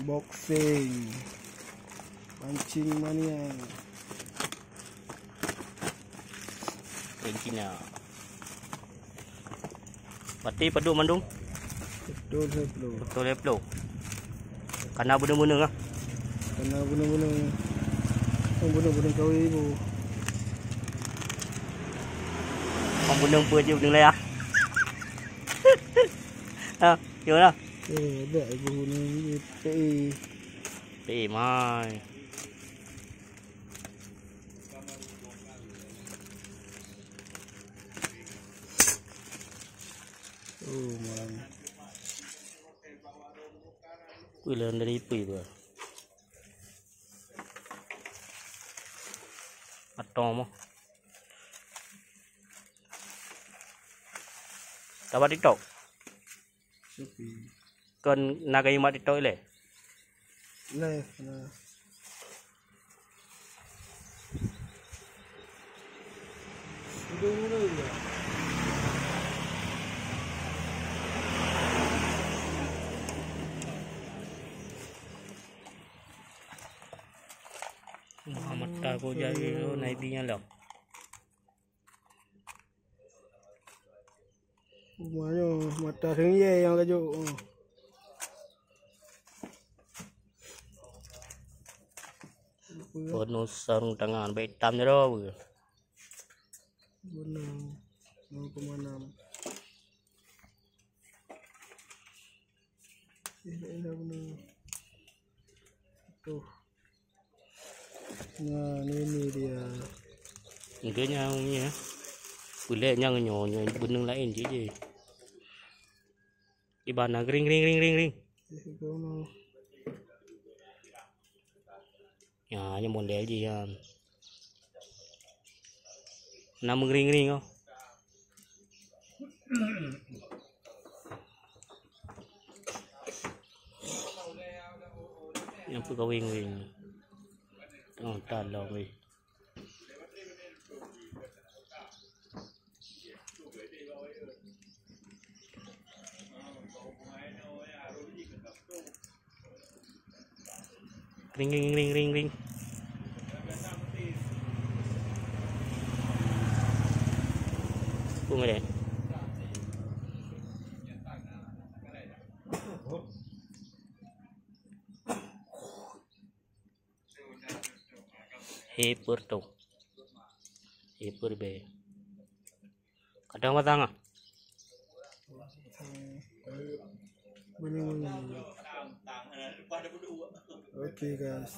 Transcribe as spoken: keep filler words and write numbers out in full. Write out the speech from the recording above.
Unboxing. Pancing mania. Pancing Cina. Pati padum mandum? Betul saya perlu. Betul saya perlu. Kana beuneu-beuneu ah. Kana beuneu-beuneu. Oh, beuneu-beuneu kawin ibu. Bang beuneu peue je beuneu laya. Ha, gimana? Eh, ada ibu ni. P E. P E mai. Oh, man. Wih, lawan dari ipui bah. Atau mah. Tabat TikTok. Sepi. Kon na kayumat TikTok ilèe? Ilèe, na. Udah mulai ya. Muhammad Tago jadi naibi nyan lah. Uma nyoe mata seungié nyang laju. Penuh sarung tangan, bek itam je dah. Benang nol koma enam. Eh, dah, dah, benang. Tuh. Nah, ini, ini dia. Dia nyang ni, eh. Peulek nyang nyoe, nyoe beuneueng laén cit jih. Di bana gering, gering, gering, gering, gering. Eh, kono. Ya, nyoe model jih nyan. Na meugering-gering oh. Nyang peugawing-wing. Oh, talong weh. Ring, ring, ring, ring, ring. Bung deh. He peureutôh. He peureubèe. Kadang batang ah. Oke, guys.